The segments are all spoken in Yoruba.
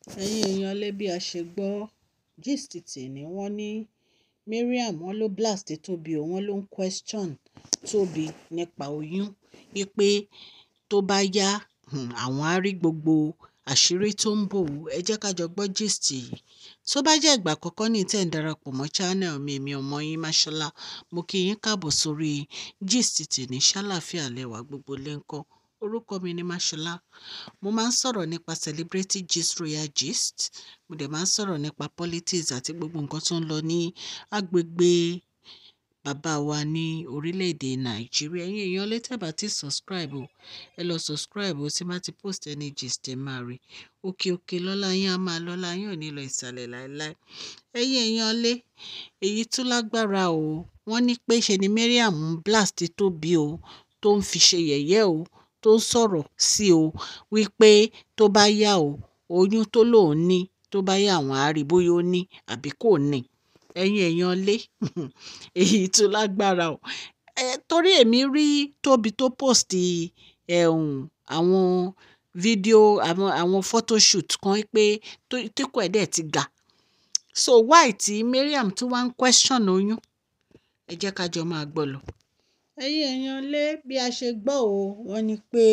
Ẹ̀yin èèyàn lé, bí a ṣe gbọ́ gist tèmi, wọ́n ní Mariam wọ́n ló blast Tobi o, wọ́n ló ń question Tobi nípa oyún, wípé tó bá yá, àwọn á rí gbogbo àṣírí tó ń bò ó. Ẹ jẹ́ ká jọ gbọ́ gist yìí. Tó bá jẹ́ ìgbà àkọ́kọ́ ní tẹ́ ń darapọ̀ mọ́ channel mi, èmi ọmọ yín Mashola, mo kí yín káàbọ̀ sórí gist tèmi. Ṣàlàáfíà lẹ́wà, gbogbo lè ń kọ́. Orúkọ mi ni Mashola. Mo máa ń sọ̀rọ̀ nípa celebrity gist, royal gist. Mo dẹ̀ máa ń sọ̀rọ̀ nípa politics àti gbogbo nǹkan tó ń lọ ní agbègbè bàbá wa ní orílẹ̀-èdè Nàìjíríà. Ẹ̀yin èèyàn lé, tẹ́ bá ti subscribe o, ẹ lọ subscribe o. Tí bá ti post any gist, ẹ máa rí. Òkè òkè lọ́la yín á máa lọ́la yín, ò ní lọ ìsàlẹ̀ láéláé. Ẹ̀yin èèyàn lé, èyí tún lágbára o. Wọ́n ní pé ṣe ni Mariam ń blast Tobi o, tó ń fi ṣe yẹ̀yẹ́ o, tó ń sọ̀rọ̀ sí o, wípé tó bá yá o, oyún tó lóun ní, tó bá yá, àwọn á rí bóyá ó ní àbí kò ní. Ẹ̀yin èèyàn lé, èyí tún lágbára o. Torí èmi rí Tobi tó post ẹ̀hún àwọn fídíò, àwọn photoshoot kan pé tí kò ẹ̀ dẹ̀ ti ga. So why tí Mariam tún wá ń question oyún? Ẹ jẹ́ ká jọ máa gbọ́ lọ. Ẹ̀yin èèyàn lé, bí a ṣe gbọ́ o, wọ́n ní pé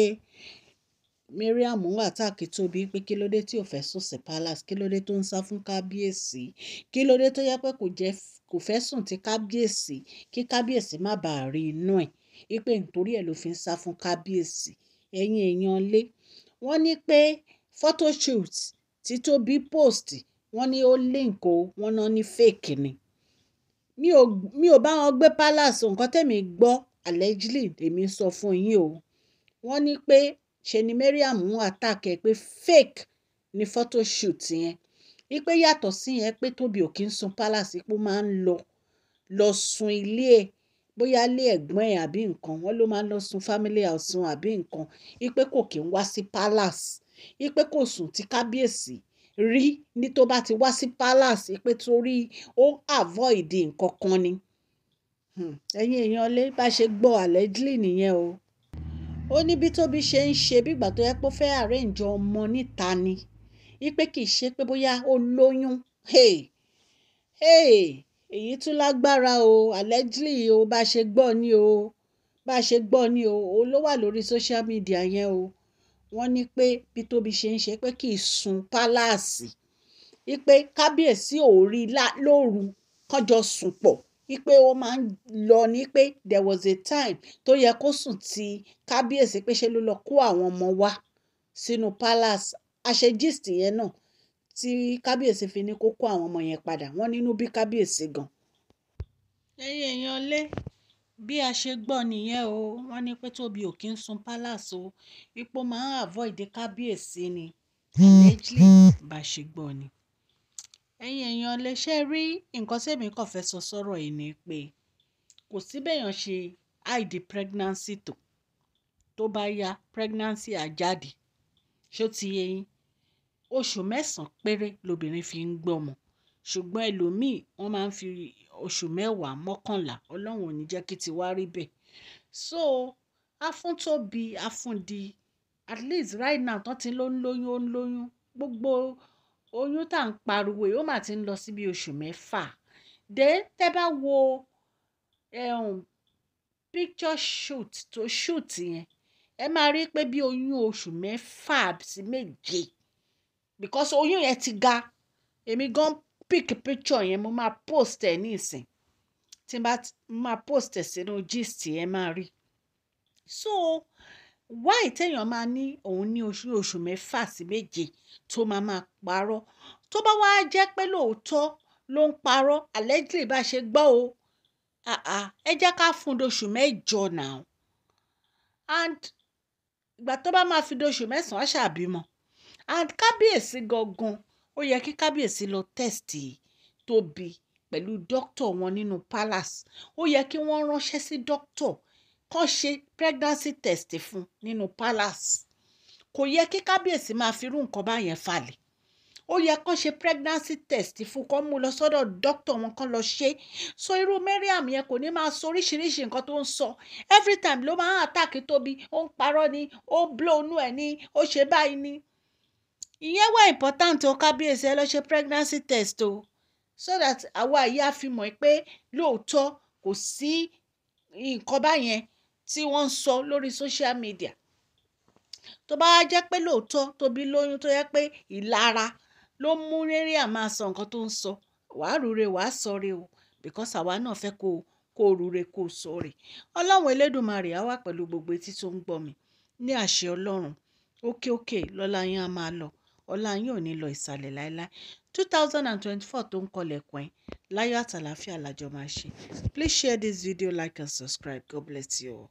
Mariam ń attack Tobi pé kí ló dé tí ò fẹ́ sùn sí palace, kí ló dé tó ń sá fún kábíyèsí, kí ló dé tó yẹ pé kò jẹ́ kò fẹ́ sùn tí kábíyèsí, kí kábíyèsí má bàa rí inú ẹ̀, wípé nítorí ẹ̀ ló fi ń sá fún kábíyèsí. Ẹ̀yin èèyàn lé, wọ́n ní pé photoshoot tí Tobi post, wọ́n ní ó link o, wọ́n náà ní fake ni. Mi ò bá wọn gbé palace. Nǹkan tẹ̀mí gbọ́ allegedly èmi sọ fún yín o. Wọ́n ní pé ṣe ni Mariam ń attack ẹ pé fake ni photoshoot yẹn, wípé yàtọ̀ sí yẹn, pé Tóbi ò kí ń sun palace, pé ó máa ń lọ lọ sun ilé ẹ̀, bóyá ilé ẹ̀gbọ́n ẹ̀ àbí nǹkan. Wọ́n ló máa ń lọ sun family house wọn àbí nǹkan, wípé kò kí ń wá sí palace, wípé kò sùn tí kábíyèsí rí ní tó bá ti wá sí palace, wípé torí ó avoid nǹkan kan ni. Ẹ̀yin èèyàn lé, bá ṣe gbọ́ allegedly nìyẹn o. Ó ní bí Tóbi ṣe ń ṣe bí ìgbà tó yẹ pé ó fẹ́ arrange ọmọ níta ni, wípé kì í ṣe pé bóyá ó lóyún. Hey, hey, èyí tún lágbára o. Allegedly o, bá ṣe gbọ́ ni o, bá ṣe gbọ́ ni o. Ó ló wà lórí social media yẹn o. Wọ́n ní pé bí Tóbi ṣe ń ṣe pé kì í sun palace, wípé kábíyèsí ò rí lóru kọjọ sùn pọ̀, wípé ó máa ń lọ ní pé there was a time tó yẹ kó sùn tí kábíyèsí, pé ṣe ló lọ kó àwọn ọmọ wá sínú palace. Àṣẹ gist yẹn náà tí kábíyèsí fi ní kó kó àwọn ọmọ yẹn padà, wọ́n nínú bí kábíyèsí gan. Ẹ̀yin èèyàn lé, bí a ṣe gbọ́ nìyẹn o. Wọ́n ní pé Tóbi ò kí ń sun palace o, ipò máa ń avoid kábíyèsí ni. Allegedly, bá ṣe gbọ́ ni. Ẹ̀yin èèyàn lè ṣe rí nǹkan tí èmi kàn fẹ́ sọ sọ́rọ̀ yìí ni pé kò sí béèyàn ṣe hide pregnancy tó bá yá, pregnancy á jáde. Ṣó ti yé yín? Oṣù 9 péré lobìnrin fi ń gbọ́mọ, ṣùgbọ́n ẹlòmíì, wọ́n máa ń fi oṣù 10, 11. Ọlọ́run ò ní jẹ́ kí tiwa rí bẹ́ẹ̀. So á fún Tóbi, á fún di at least right now tán ti ló ń lóyún, ó ń lóyún. Gbogbo oyún tá à ń pariwo yìí, ó mà ti ń lọ sí bí oṣù 6. Then tẹ́ bá wo picture shoot tó shoot yẹn, ẹ máa rí pé bí oyún oṣù 6 sí 7, because oyún yẹn ti ga. Èmi gan pick picture yẹn, mo máa post ẹ̀ ní ìsìn. Tí n bá máa post ẹ̀ sínú gist yẹn, máa rí. So why téèyàn máa ní òun ní oṣù 6 sí 7 tó máa máa parọ́? Tó bá wá jẹ́ pé lóòótọ́ ló ń parọ́, allegedly bá ṣe gbọ́ o, ah ah, ẹ jẹ́ ká fún un dóṣù 8 now, and ìgbà tó bá máa fi dóṣù 9, á ṣàbímọ. And kábíyèsí gangan, ó yẹ kí kábíyèsí lọ test Tóbi pẹ̀lú doctor wọn nínú palace. Ó yẹ kí wọ́n ránṣẹ́ sí doctor kàn ṣe pregnancy test fún nínú palace. Kò yẹ kí kábíyèsí máa fi irú nǹkan báyẹn falẹ̀. Ó yẹ kán ṣe pregnancy test fún, kán mú lọ sọ́dọ̀ doctor wọn, kán lọ ṣe. So irú Mariam yẹn kò ní máa sọ oríṣiríṣi nǹkan tó ń sọ. Every time ló máa ń attack Tóbi, ó ń parọ́ ni, ó ń blow inú ẹ̀ ni, ó ṣe báyìí ni. Ìyẹn wà important o, kábíyèsí, ẹ lọ ṣe pregnancy test o, so that àwa yìí á fi mọ̀ pé lóòótọ́ kò sí nǹkan báyẹn tí wọ́n ń sọ lórí social media. Tó bá wá jẹ́ pé lóòótọ́ Tóbi lóyún, tó yẹ pé ìlara ló mú Mariam máa sọ nǹkan tó ń sọ, wàá rúre, wàá sọre o, because àwa náà fẹ́ kó rúre, kó sọre. Ọlọ́run Elédùmarè á wà pẹ̀lú gbogbo etí tó ń gbọ́ mi. Ní àṣẹ Ọlọ́run, òkè òkè lọ́lá yín á máa lọ, ọlá yín ò ní lọ ìsàlẹ̀ láéláé. 2024 tó ń kọlẹ̀kùn ẹ̀, láyọ̀ àtàlàáfíà lájọ máa ṣe. Please share this video, like and subscribe. God bless you all.